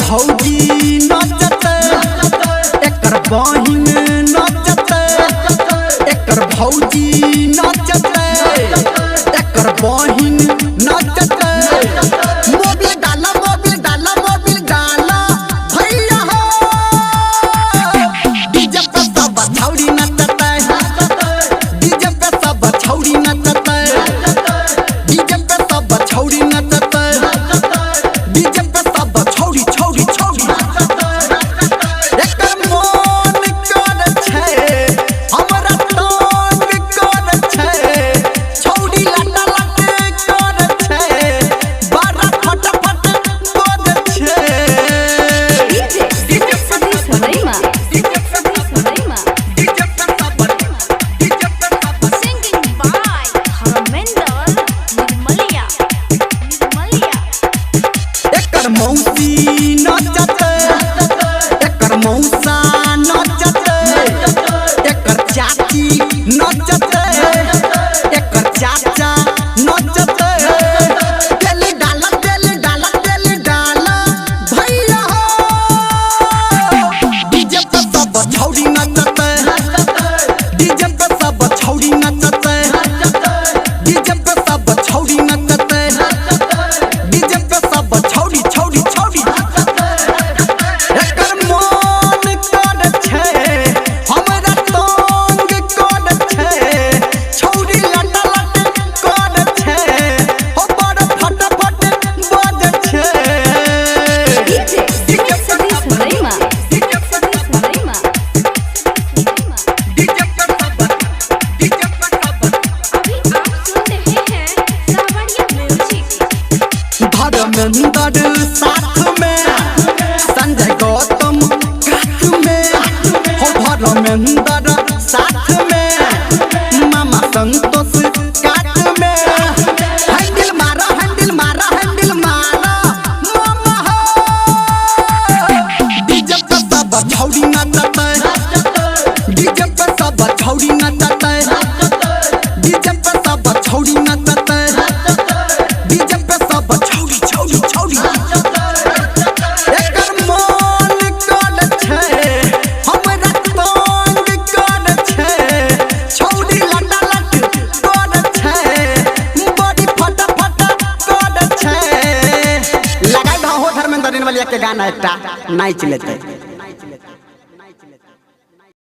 भौजी नचतै, एकर बहिन नचतै, एकर भौजी नचतै, एकर बहिन नचतै। मोबिल डाला, मोबिल डाला, मोबिल डाला भैया हो, डीजे पे सब छौरी नचतै, डीजे पे सब छौरी नचतै, डीजे पे सब छौरी नचतै, डीजे पे सब छौरी छौरी छौरी। एकर मोन कर छै हमरा तंग कर छै, छौरी लट लट कर छै, बड़ा फटाफट बोल छै। DJ Sumit Satish रैमा, रैमा। Singing by Dharmendra Nirmalia. Nirmalia. एकर मौसी नचतै, एकर मौसा नचतै, एकर चाची नचतै, एकर चाचा नचतै। तेल डाल, तेल डाल, तेल डाल भैया हो, डीजे पे सब छौरी नचतै, डीजे पे सब छौरी नचतै, डीजे पे सब छौरी नचतै, डीजे पे सब छौरी छौरी छौरी। एकर मोन कर छै हमरा तंग कर छै, छौरी लट लट कर छै, हो बड़ फटाफट बज छै। डीजे सुमित सतीश रैमा, रैमा। अभी आप सुन रहे हैं सावरिया म्यूजिक। धर्मेंद्र साथ में, संजय गौतम कात में हो, धर्मेंद्र साथ में, मामा संतोष कात में। हैंडल मारा, हैंडल मारा, हैंडल मारा मामा हो, डीजे पे सब छौरी नचतै, डीजे पे सब छौरी नचतै, डीजे पे सब छौरी नचतै, डीजे पे सब छौरी छौरी छौरी। एकर मोन कर छै हमरा तंग कर छै, छौरी लट लट कर छै, बड़ी फटाफट कर छै। लगाई हो धर्मेंद्र निर्मलिया के गाना एकटा नाचि लेतै।